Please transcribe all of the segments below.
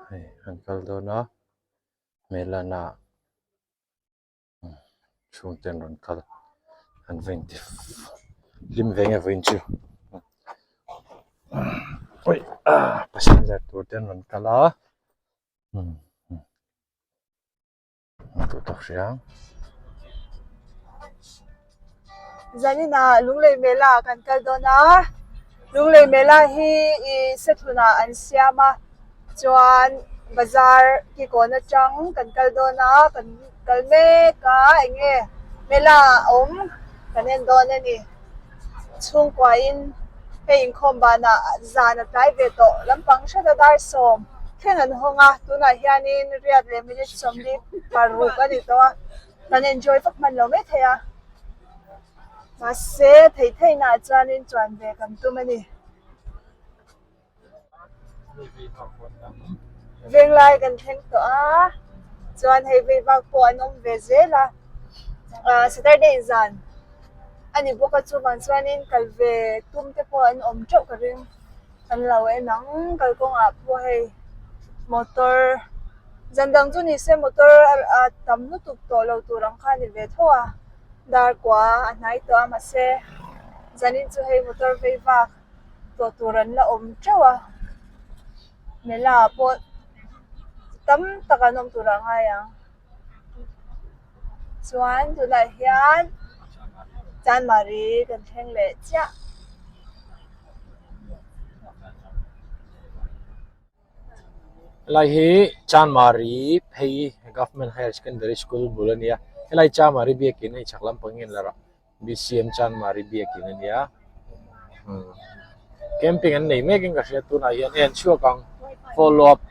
Hei an kal dawn a Melana chhungte an rawn kal an va inti hlim ve nge vawiin chu passenger tur te an rawn kal a. Zaninah Lunglei Mela kan kal dawn a, Lunglei Mela hi ih Sethunah an siam a, chuan bazar kikawn atang kan kal dawn a, kan kal mek a eng nge Mela a awm kan en dawn a ni. Chhungkuain hei inkhawm banah zan a tlai ve tawh lampang hret a dar sawm thleng an hawng a tunah hianin riat leh minute sawmli paruk a ni tawh a kan enjoy vak hman lo mai thei a mahse theih theihnaah chuanin chuan ve kan tum a ni. Venglai kan thleng tawh a chuan hei vei vak pawh an awm ve zel a ah Saturday zan a ni bawk a chuvang chuanin kal ve tum te pawh an awm teuh ka ring an lo en ang kalkawngah pawh hei motor zan dang chu ni se motor a tam lutuk tawh lo tur ang kha a ni ve tho a dar kua a hnai tawh a mahse zanin chu hei motor vei vak. tawh tur an la awm teuh a mela ah pawh tam tak an awm tur ah a ngai ang chuan tunah hian chanmari kan thleng leh chiah. Helai hi Chanmari phei Government Higher Secondary School bul a nia helai Chanmari biakin a inchak lampang hi an la rah. BCM Chanmari biakin a nia umm camping an nei mek in ka hria tunah hian hei an chhuak ang follow up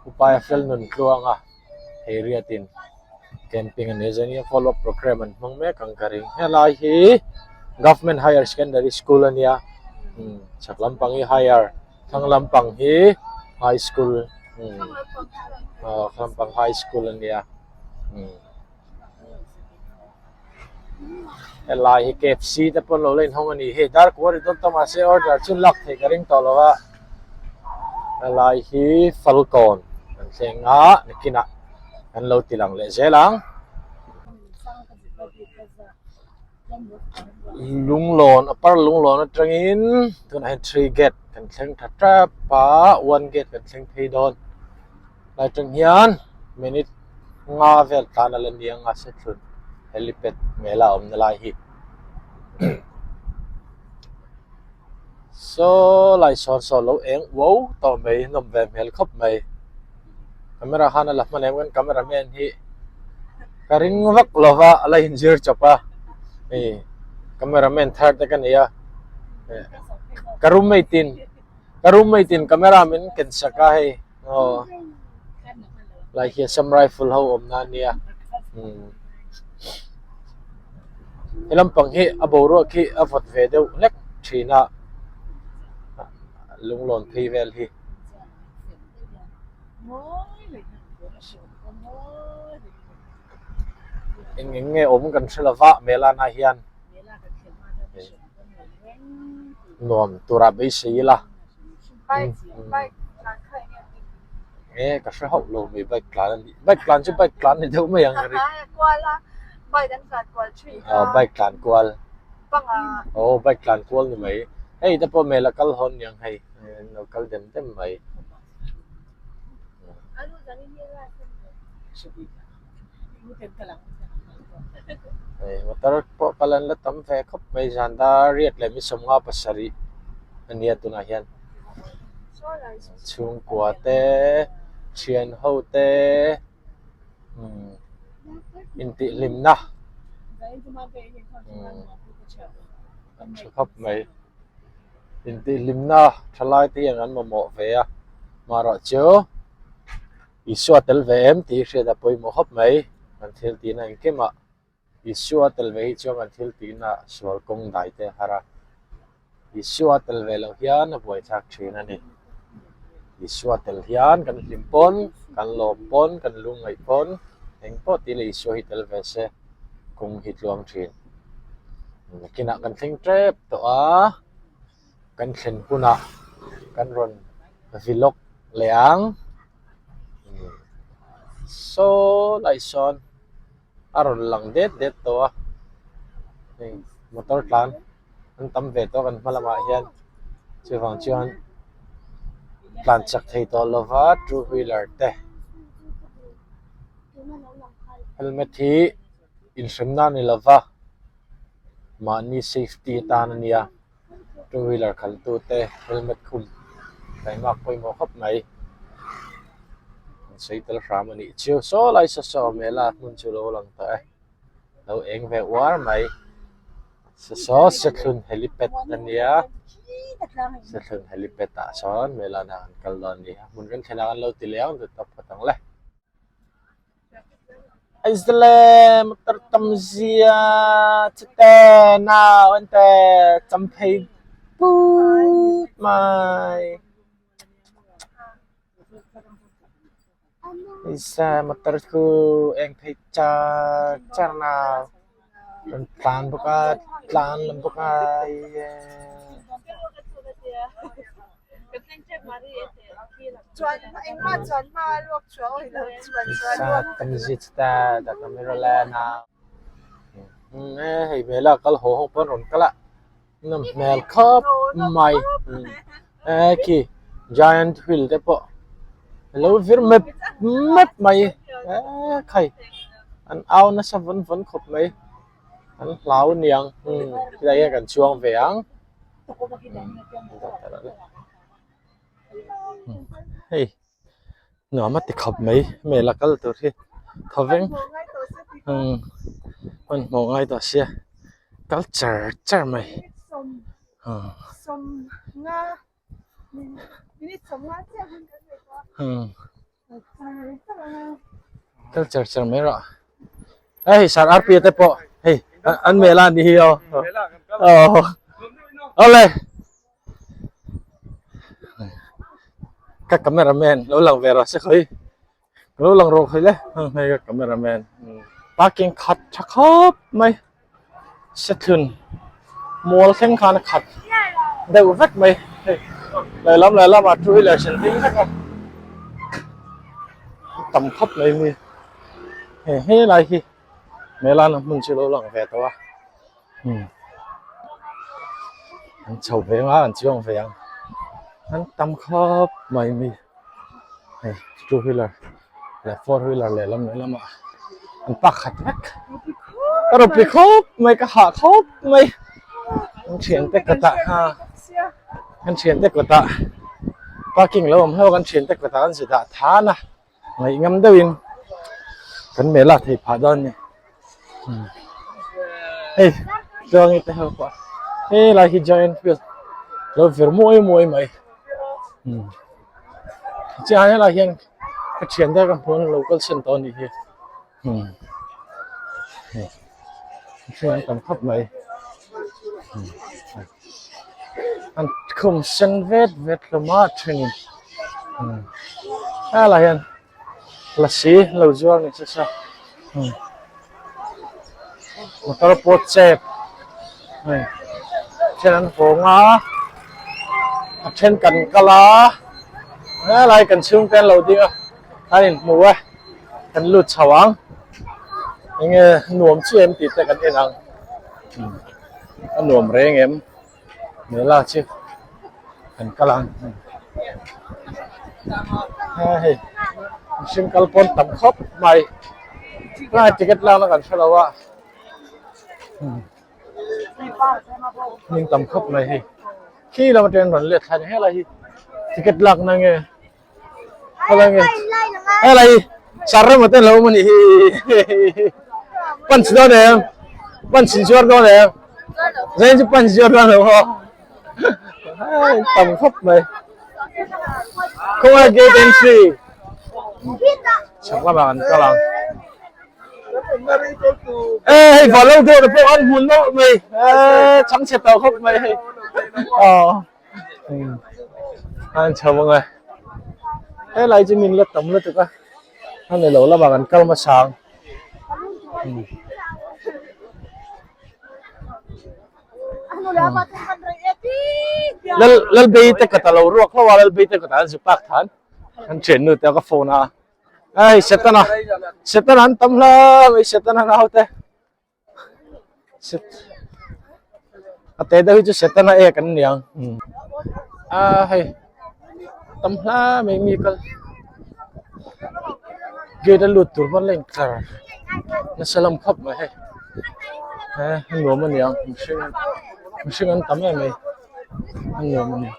upaia fel nun tluang a hei riatin camping a nei a chuan follow up programme an hmang mek ang ka ring helai hi government higher secondary school a nia umm chhak lampang hi higher thlang lampang hi high school umm aw thlang lampang high school a nia umm. Helai hi KFC te pawh an lo la inhawng a ni hei dar kual ri dawn ta mahse order chu lak theih ka ring tawh lo a helai hi falkawn kan thleng a nakinah kan lo ti lang leh zel ang lunglawn upper lunglawn atangin tunah hian three gate kan thleng tha tep a one gate kan thleng phei dawn. Lai tang hian minute nga vel tlan a la ni ang a sethlun helipad mela a awmna lai hi saw lai sawn saw lo eng uau tawh mai nawm ve hmel khawp mai camera khan a la hman em kan camera man hi ka ring vak lo va a la inzir chawp a hei camera man thar te ka nei a ka roommate in ka roommate in camera min ken sak a hei. Aw lai hi assam rifle ho awm na ania umm he lampang hi a boruak hi a vawt ve deuh hlek thin a lunglawn phei vel hi. Eng eng nge awm kan hre lova Melana hian nuam tura beisei ila. Nge ka hre hauh lo mai bike tlan a nih bike tlan chu bike tlan ni deuh mai ang ka ring aw bike tlan kual aw bike tlan kual ni mai hei te pawh mela kal hawn niang hei an lo kal dem dem mai. Hei motor pawh kal an la tam ve khawp mai zan dar riat leh mi sawmnga pasarih a nia tunah hian chhungkua te thian ho te umm intihhlimna umm a tha khawp mai intihhlimna thalai te hian an mamawh ve a marawh chu. Isua tel ve em tih hriat a pawimawh khawp mai. Kan thil tihna engkimah Isua tel ve hi chuan kan thil tihna sual kawng dai te a har a. Isua tel ve loh hian a buaithlak thin a ni. Isua tel hian kan hlim pawn, kan lawm pawn, kan lungngaih pawn engpawh tih leh Isua hi tel ve se kawng hi tluang thin. Nakinah kan thleng tep tawh a, kan thlen hunah kan rawn vlog leh ang. Saw lai sawn a rawn lang det det tawh a hei motor tlan an tam ve tawh kan hma lamah hian chuvang chuan tlan chak thei tawh lova two wheeler te helmet hi inhremna a ni lova mahni safety atan a nia. Two wheeler khalh tu te helmet khum taimak pawimawh khawp mai an sawi tel hram a nih chu saw lai saw saw mela hmun chu lo lang tawh e lo eng ve uar mai saw saw sethlun helipad a nia sethlun helipad ah sawn mela ah an kal dawn a ni a hmun reng thlen ah an lo ti leh ang zet tawp phawt ang le. Aizale motor tam zia chute nau an te cham phei put mai Aizale motor chu eng phei char char nau rawn tlan bawk a tlan lam bawk a Hei hmela kal haw ho pawn rawn kal a nawm hmel khawp mai e khi giant wheel te pawh alo vir mep mep mai e khai an au nasa vawn vawn khawp mai an hlau aniang helai hian kan chuang ve ang. Hei nuam a ti khawp mai hmel a kal tur hi thawveng umm hmanhmawh ngai tawh sia kal char char mai umm. Kal char char mai rawh hei sir R P te pawh hei an mela a ni hi aw aw awle ka camera man lo lang ve rawh se khawi lo lang rawh khawi le hei ka camera man parking khat tha khawp mai Sethlun mual thleng khan a khat deuh vek mai hei lehlam lehlamah two wheeler sen ding vek a tam khawp mai mi hei helai hi Melana hmun chu lo lang ve tawh a umm an chho ve ang a an chuang ve ang an tam khawp mai mi hei two wheeler leh four wheeler lehlam lehlamah an park khat vek ka rawpui khawp mai ka hah khawp mai an thiante kawtah kha an thiante kawtah parking lo awm hlauh an thiante kawtah an zut ah than a ngaih ngam deuhin kan mela thei phah dawn a ni hei chuangin te ho pawh helai hi giant wheel lo vir muai muai mai. Chiah helai hian ka thian te ka hmuh an lo kal chhan tawh a nih hi umm hei mihring an tam khawp mai an khum sen vet vet hlawm a thenin umm helai hian lasi lo zuar ni se sa umm motor pawh chep hei then an hawng a a then kan kal a helai kan chhungte an lo ding a an inhmu a kan lut chho ang enge nuam chiah em tih te kan en ang a nuam reng em. Mela chu kan kal ang a hei mihring kal pawn tam khawp mai tlai ticket lakna kan hre lo a hming tam khawp mai hei khi lam atangin rawn let thlai ni helai hi ticket lakna nge helai nge helai hi sar rema te an lo awm a nih hi punch dawn em punch in zuar dawn em zain chu punch zuar dawn lo maw hei tam khawp mai khawngaih gate entry chhak lamah kan kal ang e hei vah lo deuh te pawh an hmun mawlh mai e chhangchhe tawh khawp mai hei aw. An chho ang e helai chu min la tam lutuk a a ni lo lamah kan kal hmasa ang lal lalbei te kawt a lo ruak hlauh a lalbei te kawtah an zu park than an thiannu te ka phone a. Hei Setana Setana an tam hla mai Setana naute a te deuh hi chu Setana ek an niang a hei tam hla mai mi kal gate a lut tur pawn la intlar nasa lam khawp mai hei he a nuam a niang mihring mihring an tam em mai a nuam a niang.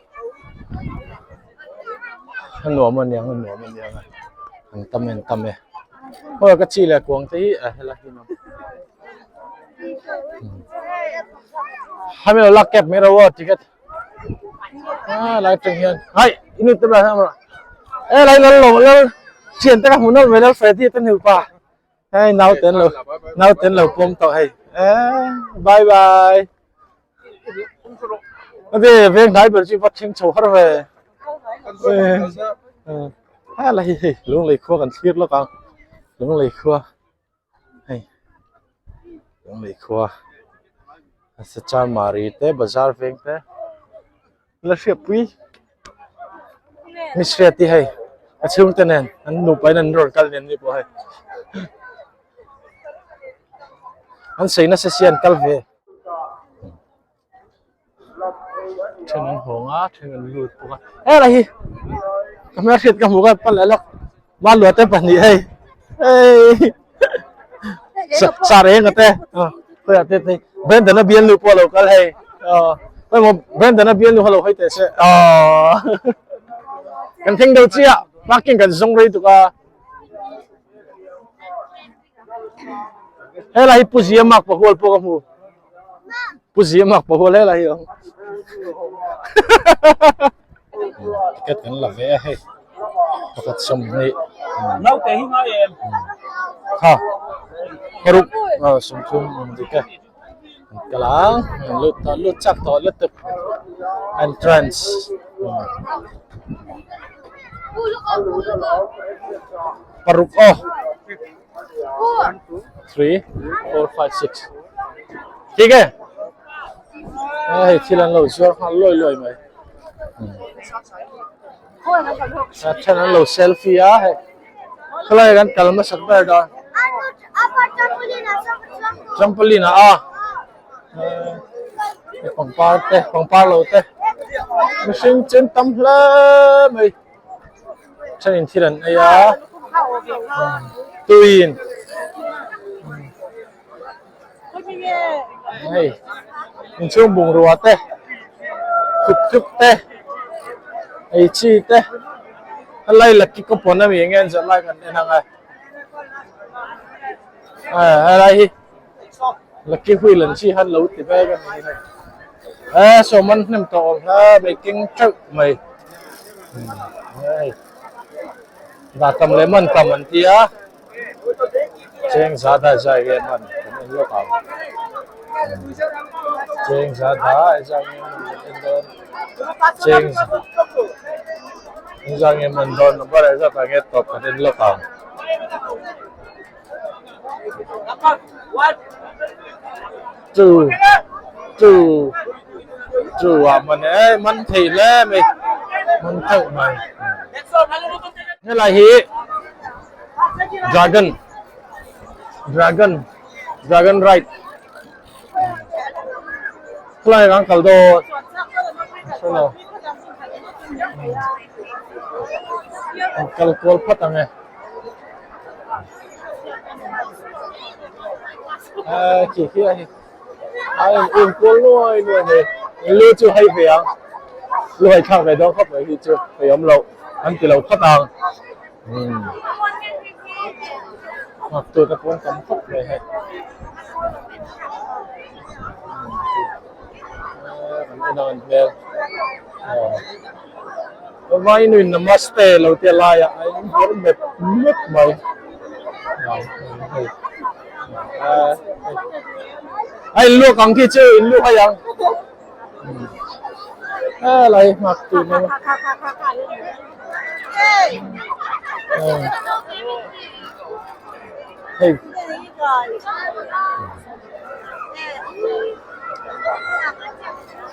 A nuam a niang a nuam a niang a an tam e an tam e aw ka chi leh kuang te hi a helai hi hami lo lak kep mai ro aw ticket a lai tang hian hai inu te ba e lai lal lo lal thian te ka hmu nawlh mai lal Freddy te nupa hei naute an lo naute an lo pawm tawh hei e bye bye. Ave veng hnai ber chu va thleng chho har ve. Ha la hi hei lunglei khua kan thlir lawk ang lunglei khua hei lunglei khua Sacharmari te bazar veng te la hriatpui mi hriat hi hei a chhungte nen an nupa in an rawn kal nen ni pawh hei an sei nasa sia an kal ve. Then an hawng a then an lut bawk a helai hi ka hmel hriat ka hmu kha pal leh lawk Malua te pahnih hei hei sa reng a te khawiah te te Brandon a bialnu pawh a lo kal hei aw Brandon a bialnu kha lo hawi teh se aw kan thleng deuh chiah parking kan zawng rei tuk a. Helai hi Pu Ziamak Pahual pawh ka hmu. Pu Ziamak Pahual helai hi awm. Ticket kan la ve a hei. Pakhat sawmhnih. Naute hi ngai em? Kha. Paruk sawmthum awm dik e. An kal ang. An lut tawh lut chak tawh lutuk. Entrance. Paruk aw. 3 4 5 6 Thik e. Hei thil an lo zuar nghal luai luai mai. A then an lo selfie a hei. Khalai kan kal hmasak ber dawn. Trampoline ah a. Pangpar te pangpar lo te. Mihring chen tam hle mai. Thenin thil an ei a. Tuiin. Hei inchhung bungrua te thup thup te ei chi te helai lucky coupon ami eng nge an zawrh lai kan en ang a helai hi lucky wheel an chi han lo ti mek a ni hei e sawm an hnem tawh awm hla mai keng teuh mai hei dah tam leh man tam an ti a. Cheng za dai zai nge man kan en lawk ang cheng za dai zai nge man kan en dawn cheng za nge man dawn number ah zat ah nge tawp kan en lawk ang. Two two two ah man e man thei hle mai man theuh mai helai hi dragon dragon dragon ride khawlai ah kan kal dawn hrelo an kal kual phawt ang e. A khi khi a hi a in um kual nuai nuai mai lu chu hei ve ang lu hei thlak ve dawn khawp mai hi chu hei awm loh an ti lo phawt ang umm nghak tur te pawh an tam khawp mai hei kan en ang an hmel aw vainuin namaste lo tia laiah a in bawr mep mep mai hei. A in luak ang khi chu in luak hai ang a lai nghak tu mai hei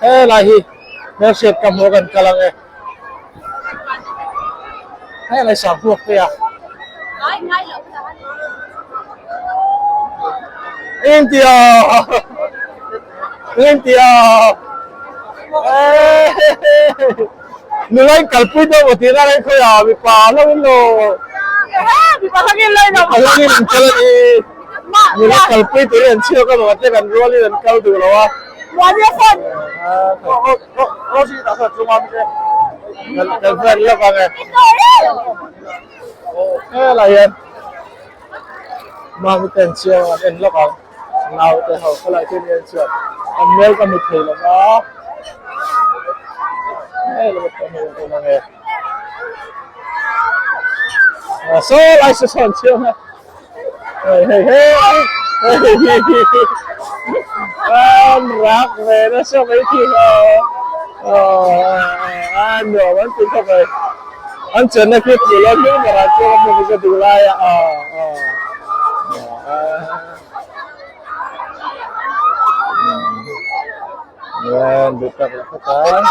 helai hi hmelhriat ka hmuh kan kal ang e helai sanghuak te a. India India Nula in kalpui deuh maw tih lai khawi ah mipa hlauh in lo Mipa hlangin lai lo Mipa hlangin an kal a ni Nula kalpui tur hi an chhiak a mawng te kan rual in an kal duh lo a Muania phone Kan fan lawk ang e Helai hian Mami ten chiang an en lawk ang Naute ho khawlai te nen chuan an hmel ka hmu thei lo va hei lo ka hmu thei ang e a saw lai saw sawn chiang a hei hei hei hei an rak ve nasa mai khi a nuam an ti khawp mai an chenna khi tih lo hming berah chuan a hmu ka duh lai a Ayan, duh tak leh phawt a.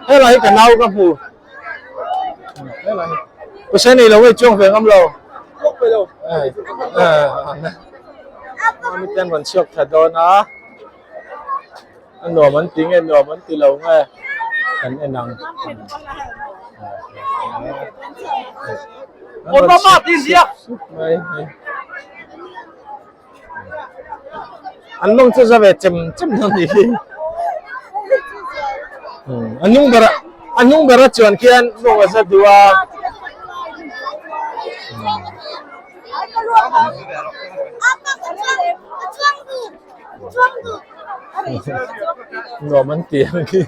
Helai hi ka nau ka hmu. Helai hi. Pasal nei lo hei chuang ve ngam lo. Mami ten rawn chhuak tha dawn a. A nuam an ti nge nuam an ti lo nge kan en ang. An lawng chu za ve chem chem dawn nih hi. A hnung ber a hnung ber a chuan khian lawng a za duh a. Nuam an ti ang khi.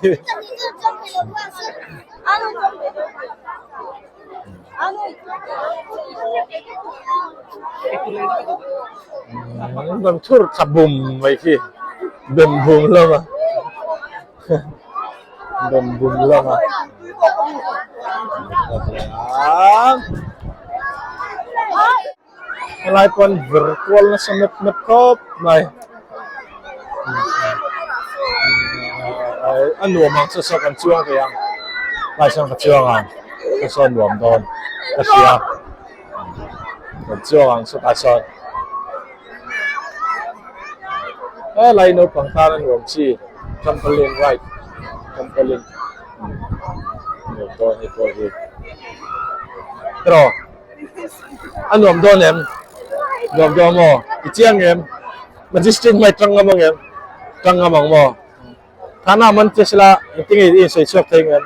Rawn thur thla bum mai khi bem bum hlawm a bem bum hlawm a. Helai pawn vir kual nasa mep mep khawp mai a nuam ang saw saw kan chuang thei ang tlai sawn ka chuang ang saw saw nuam dawn ka hria kan chuang ang sawtah sawn helai naupang tan a nuam chi trampoline ride trampoline nuam dawn hei pawh hi tiraw. A nuam dawn em? Nuam dawn maw? I chiang em? Magistrate hmai tang ngam ang em? Tang ngam ang maw? Thana man che sila engtin nge i insawi chhuak thei ang em?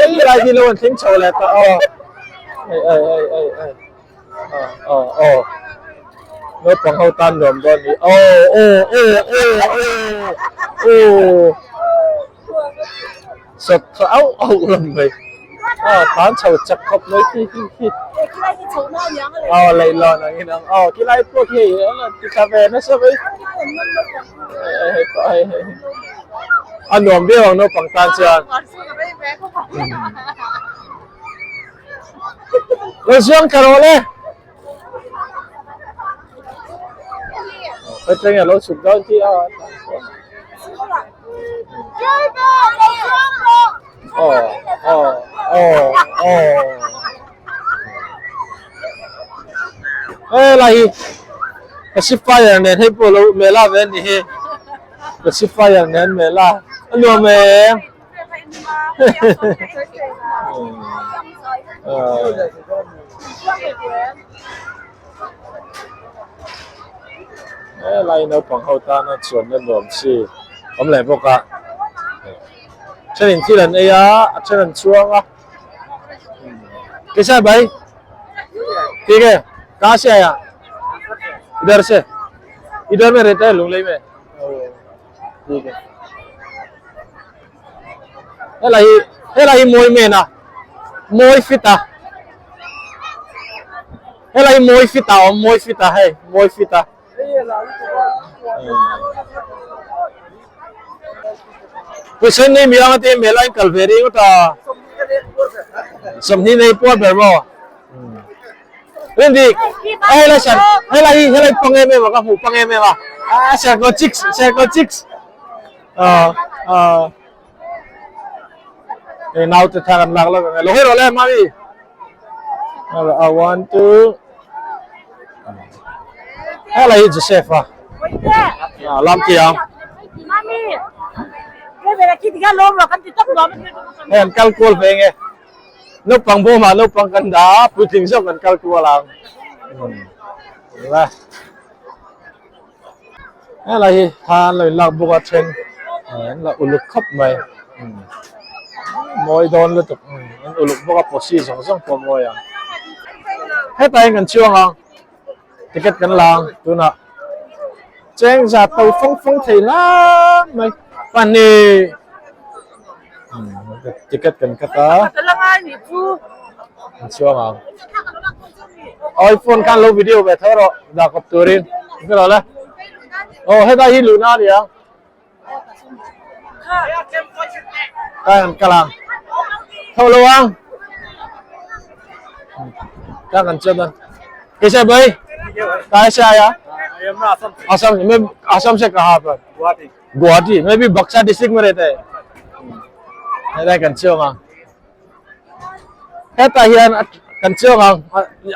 Ei lai hi lo an thleng chho leh ta aw. Ei ei ei ei ei. Aw aw aw. Naupang ho tan nuam dawn ni. Aw aw aw aw aw aw. Sawt tha auh auh lam mai. Aw tlan chho chak khawp mai khi khi khi. Aw leihlawn ang in ang. Aw khilai pawh khi hei an rawn ti thla ve nasa mai. Hei pawh hei hei. A nuam viau ang naupang tan chuan. Lo zuang thla rawh le. Hetiang a lo chhuk dawn khi a. Aw aw aw aw. Helai hi pacifier nen hei pawh lo mela ve a ni hi pacifier nen mela a nuam em. Helai naupang ho tana chuanna nuam chi awm leh bawk a thenin thil an ei a a then an chuang a kaisa bhai thik hai kaha se aaya idhar se idhar mein rehta hai lunglei mein thik hai Helai hi helai hi mawi men a mawi fit a helai hi mawi fit a awm mawi fit a hei mawi fit a Puisen nei miang ate mela in kal ve ringawt a sawmhnih nei puar ber maw Rindik helai sar helai hi helai pang em em a ka hmuh pang em em a a serkaw chicks serkaw chicks. Hei naute thla kan lak lawk ang e. Lo hawi rawh le mami. A one two. Helai hi Joseph a. A lam ti ang. Hei an kal kual ve nge. Naupang bawmah naupang kan dah a, puitling zawk kan kal kual ang. La. Helai hi thla an lo inlak bawk a then an la uluk khawp mai. Mawi dawn lutuk an uluk bawk a posi zawng zawng pawh a mawi ang. Hetah hian kan chuang ang ticket kan la ang tunah cheng za to fawng fawng thei hlak mai pahnih ticket kan cut a an chuang ang. Awi phone khan lo video ve tho rawh dah kawp turin ka lo la aw hetlai hi luhna a ni ang kai an kal ang tho lo ang ka kan chuan dawn kaise bhai kaise aaya Assam मैं असम से कहाँ पर गुवाहाटी मैं भी बक्सा डिस्ट्रिक्ट में रहता है helai kan chuang ang hetah hian kan chuang ang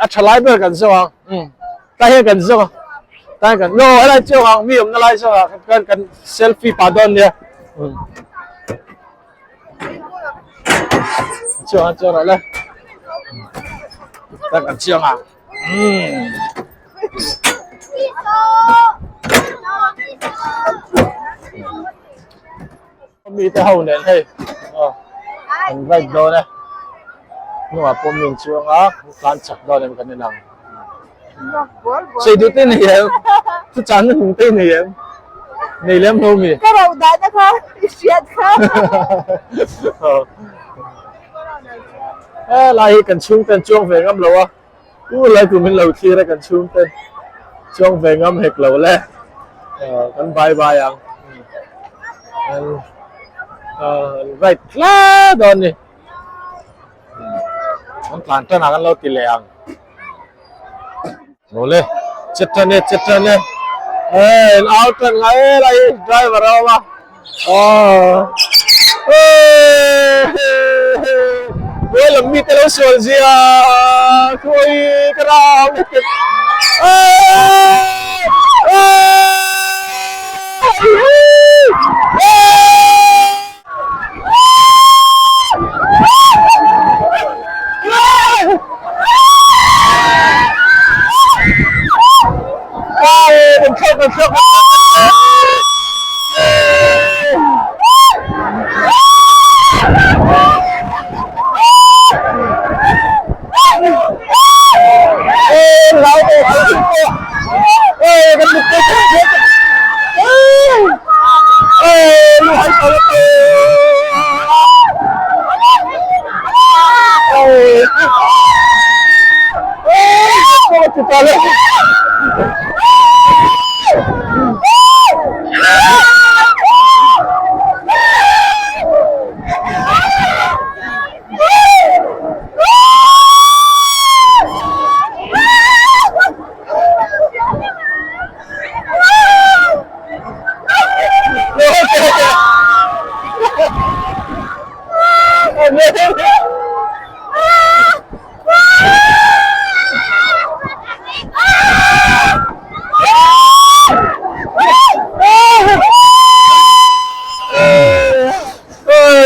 a tha lai ber kan zawng ang umm tah hian kan zawng a tah hian kan no helai chuang ang mi awmna lai zawng ah kan kan selfie pah dawn nia umm chuang ang chuang rawh le tah kan chuang ang umm. Mi te ho nen hei an ride dawn e hnungah pawh mi an chuang a an tlan chak dawn em kan en ang sei duh te nei em chu chan na hnung te nei em nei lem lo mi ka ro dan na kha i hriat kha he lai hi kan chhung ten chuang ve ngam lo a u lai kum in lo thlir a kan chhung ten chuang ve ngam hek lo le kan bye bye ang an right hla dawn ni an tlan tan ah kan lo ti leh ang awle che tan e che tan e eh an out tan ngai e lai driver a awm a aw eh buai lam mi te lo sual zia khawi ka ram eh eh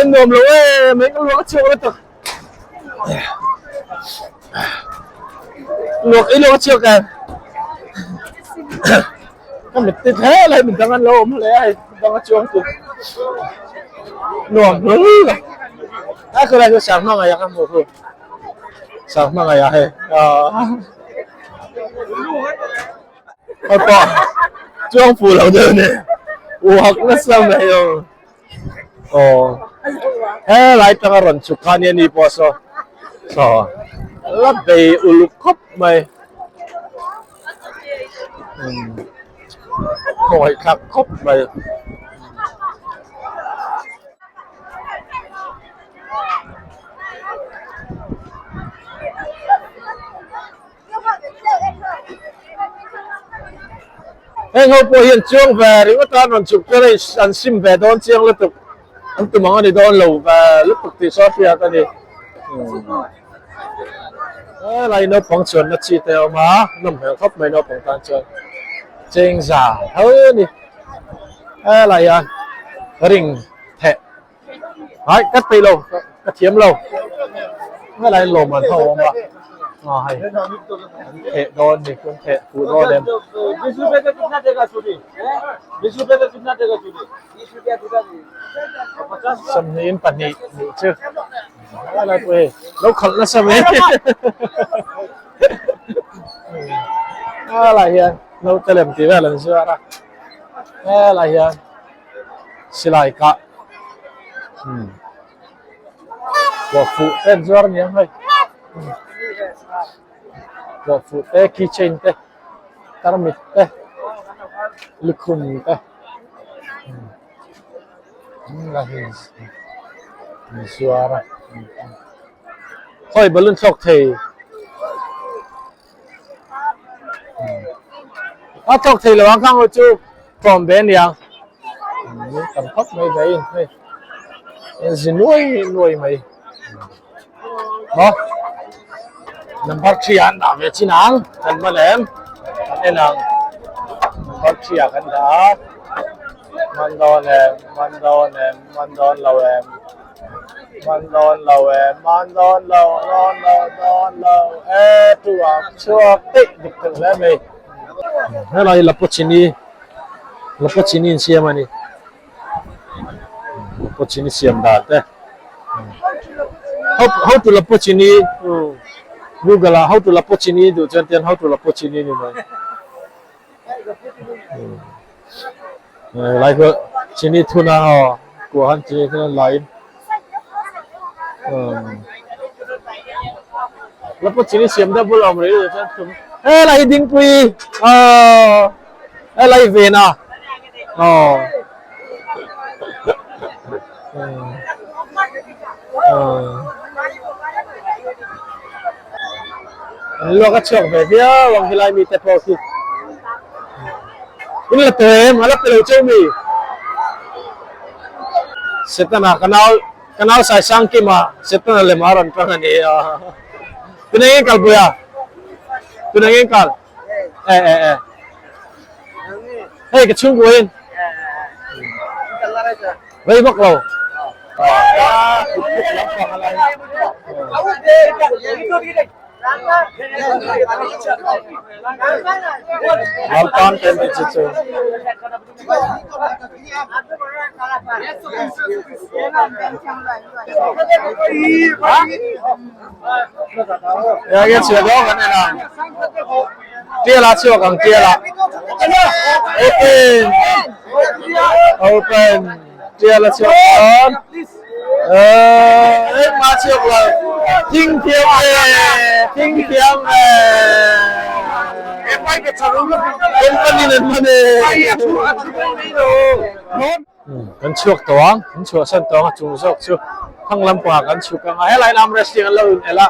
Nuam lo e mai ka luak a chhuak lutuk luak i luak a chhuak em ka mit ti hle lai min dang an lo awm hle a hei dang a chuang chu nuam hlul a khulai chu sang hmangaih a ka hmuh khu sang hmangaih a hei a pawh chuang fu lo deuh a ni uak nasa mai aw aw helai tanga rawn chhuk kha nia ni pawh saw saw la bei uluk khawp mai khawngaih thlak khawp mai. Heng ho pawh hian chuang ve ringawt a an rawn chhuk chuan an sim ve dawn chiang lutuk. An tum ang a ni dawn lo ve lutuk tih saw hriat a ni. Helai naupang chuanna chi te a awm a, nawm hmel khawp mai naupang tan chuan chengza tho a ni. Helai hian ring theh Hai ka peih lo ka thiam lo helai lawm an ho awm a a hei an theh dawn ni an theh fuh dawn em. Sawmhnih pahnih nih chu helai pawh hei lo khalh nasa mai helai hian naute lem tih vel an zuar a helai hian. Silai kah kuah fuh te an zuar aniang hei kuah fuh te key chain te tarmit te lukhum te an zuar a khawi balloon thlawk thei. A thlawk thei lo ang khang ho chu tlawm ve aniang tam khawp mai ve in hei in zi nuai nuai mai maw number 3 ah an dah ve chin ang kan man em kan en ang number 3 ah kan dah a man dawn em man dawn em man dawn lo em. Man dawn lo e, man dawn lo, dawn lo, dawn lo e, tuak chhuak eih dik theuh hle mai. Helai Lapochini, Lapochini in siam a ni. Lapochini siam dan te. How, how to Lapochini, Google ah how to Lapochini duh chuan tian how to Lapochini ni mai. Lai pawh chini thun a aw kuah han chini thun a lain la pawh chini siam deuh bulah awm rih lo chuan thum helai hi dingpui aw helai ven a aw an luak a chhuak ve viau ang helai mite pawh khi. In la pe em? A la pe lo cheu mi? Setana ka nau ka nau Saisang Kima Setana lem a rawn tang a ni a. Tuna engin kal pui a? Tuna engin kal? E e e. Hei ka chhungkua in. Rei vak lo. Lalpan te ni chu chu. Ya ke chhuak dawng kan en ang. Tiala chhuak ang tiala. Open. Open. Tiala chhuak dawn. Eh, ma chhuak lo. Thing thiam e, thing thiam e. Company nan man e. Kan chhuak tawh ang, kan chhuah san tawh ang a chung zawk chu thang lampangah kan chhuk ang a, helai lam wrestling an lo in el a,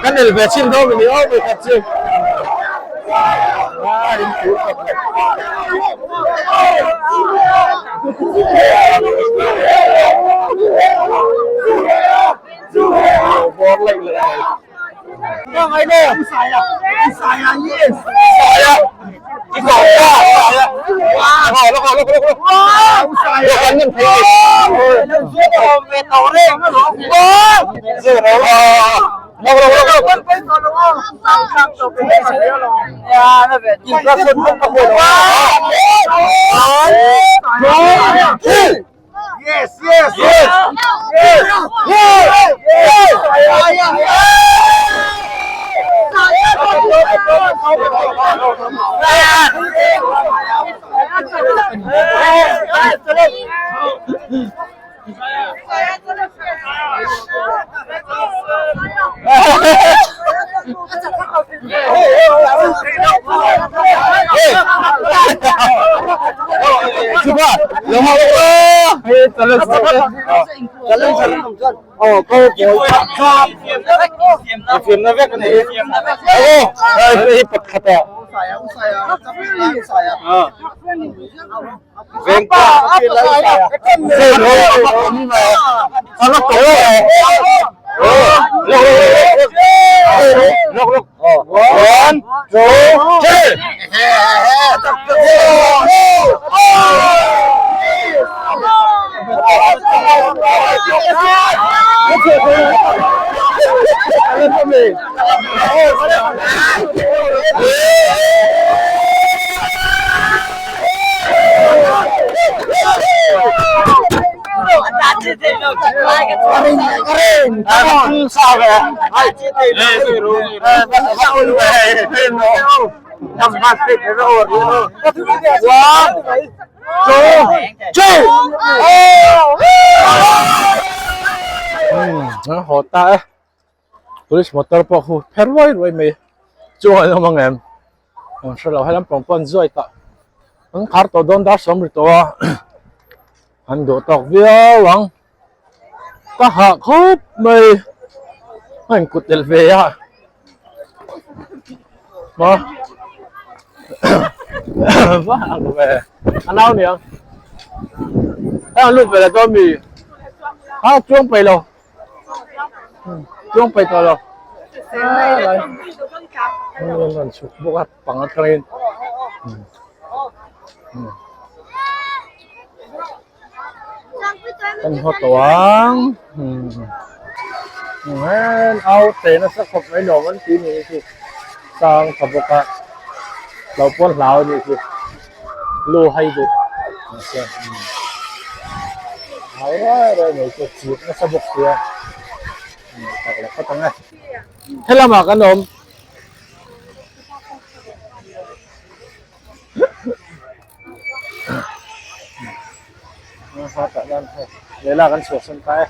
kan el ve chin dawn a ni aw vawikhat chu. A in phur khawp mai. Bawr laih laih mai. Yes, yes, yes. Yes. Yes. Yes. One, two, three. Haw ta e police motor pawh khu pher ruai ruai mai chuan an awm ang em an hre lo helam pang pawh an zuai tah an khar tawh dawn dar sawm ri tawh a an duh tawk viau ang ka hah khawp mai a inkut tel ve a maw va ang ve a nau niang a ang lut ve la dawn mi a chuang peih lo chuang peih tawh lo a rawn chhuk bawk a pang atangin. Kan haw tawh ang umm au te nasa khawp mai nuam an ti nih hi sang tha bawk a lo pawn hlau a nih hi lu hai duh mahse au ruai ruai mai chu chik nasa bawk sia tak leh phawt ang e helamah kan awm. Lehla kan chhuah san ta e.